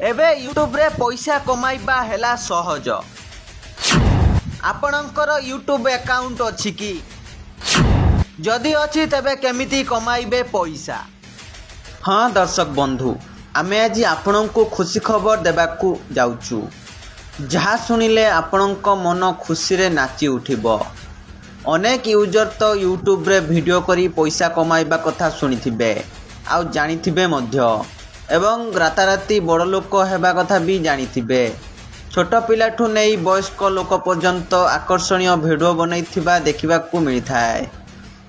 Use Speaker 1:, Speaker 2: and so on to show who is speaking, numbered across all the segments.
Speaker 1: ଏବେ ୟୁଟ୍ୟୁବରେ ପଇସା କମାଇବା ହେଲା ସହଜ। ଆପଣଙ୍କର ୟୁଟ୍ୟୁବ୍ ଆକାଉଣ୍ଟ ଅଛି କି? ଯଦି ଅଛି, ତେବେ କେମିତି କମାଇବେ ପଇସା? ହଁ ଦର୍ଶକ ବନ୍ଧୁ, ଆମେ ଆଜି ଆପଣଙ୍କୁ ଖୁସି ଖବର ଦେବାକୁ ଯାଉଛୁ, ଯାହା ଶୁଣିଲେ ଆପଣଙ୍କ ମନ ଖୁସିରେ ନାଚି ଉଠିବ। ଅନେକ ୟୁଜର୍ ତ ୟୁଟ୍ୟୁବରେ ଭିଡ଼ିଓ କରି ପଇସା କମାଇବା କଥା ଶୁଣିଥିବେ ଆଉ ଜାଣିଥିବେ ମଧ୍ୟ ଏବଂ ରାତାରାତି ବଡ଼ ଲୋକ ହେବା କଥା ବି ଜାଣିଥିବେ। ଛୋଟ ପିଲାଠୁ ନେଇ ବୟସ୍କ ଲୋକ ପର୍ଯ୍ୟନ୍ତ ଆକର୍ଷଣୀୟ ଭିଡ଼ିଓ ବନେଇଥିବା ଦେଖିବାକୁ ମିଳିଥାଏ।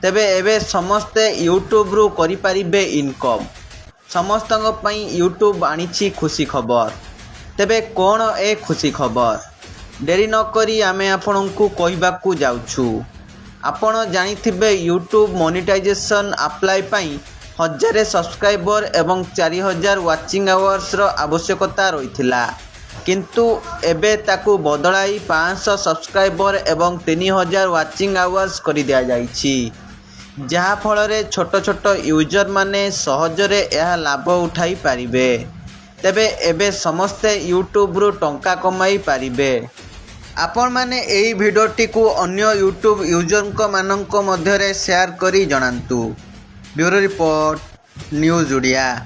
Speaker 1: ତେବେ ଏବେ ସମସ୍ତେ ୟୁଟ୍ୟୁବରୁ କରିପାରିବେ ଇନକମ୍। ସମସ୍ତଙ୍କ ପାଇଁ ୟୁଟ୍ୟୁବ୍ ଆଣିଛି ଖୁସି ଖବର। ତେବେ କ'ଣ ଏ ଖୁସି ଖବର? ଡେରି ନକରି ଆମେ ଆପଣଙ୍କୁ କହିବାକୁ ଯାଉଛୁ। ଆପଣ ଜାଣିଥିବେ, ୟୁଟ୍ୟୁବ୍ ମନିଟାଇଜେସନ୍ ଆପ୍ଲାଏ ପାଇଁ 1000 ସବସ୍କ୍ରାଇବର ଏବଂ 4000 ୱାଚିଂ ଆୱାର୍ସର ଆବଶ୍ୟକତା ରହିଥିଲା। କିନ୍ତୁ ଏବେ ତାକୁ ବଦଳାଇ 500 ସବସ୍କ୍ରାଇବର ଏବଂ 3000 ୱାଚିଂ ଆୱାର୍ସ କରିଦିଆଯାଇଛି, ଯାହାଫଳରେ ଛୋଟ ଛୋଟ ୟୁଜରମାନେ ସହଜରେ ଏହା ଲାଭ ଉଠାଇ ପାରିବେ। ତେବେ ଏବେ ସମସ୍ତେ ୟୁଟ୍ୟୁବରୁ ଟଙ୍କା କମାଇ ପାରିବେ। ଆପଣମାନେ ଏହି ଭିଡ଼ିଓଟିକୁ ଅନ୍ୟ ୟୁଟ୍ୟୁବ୍ ୟୁଜରଙ୍କ ମାନଙ୍କ ମଧ୍ୟରେ ସେୟାର କରି ଜଣାନ୍ତୁ। Bureau report, news Odia.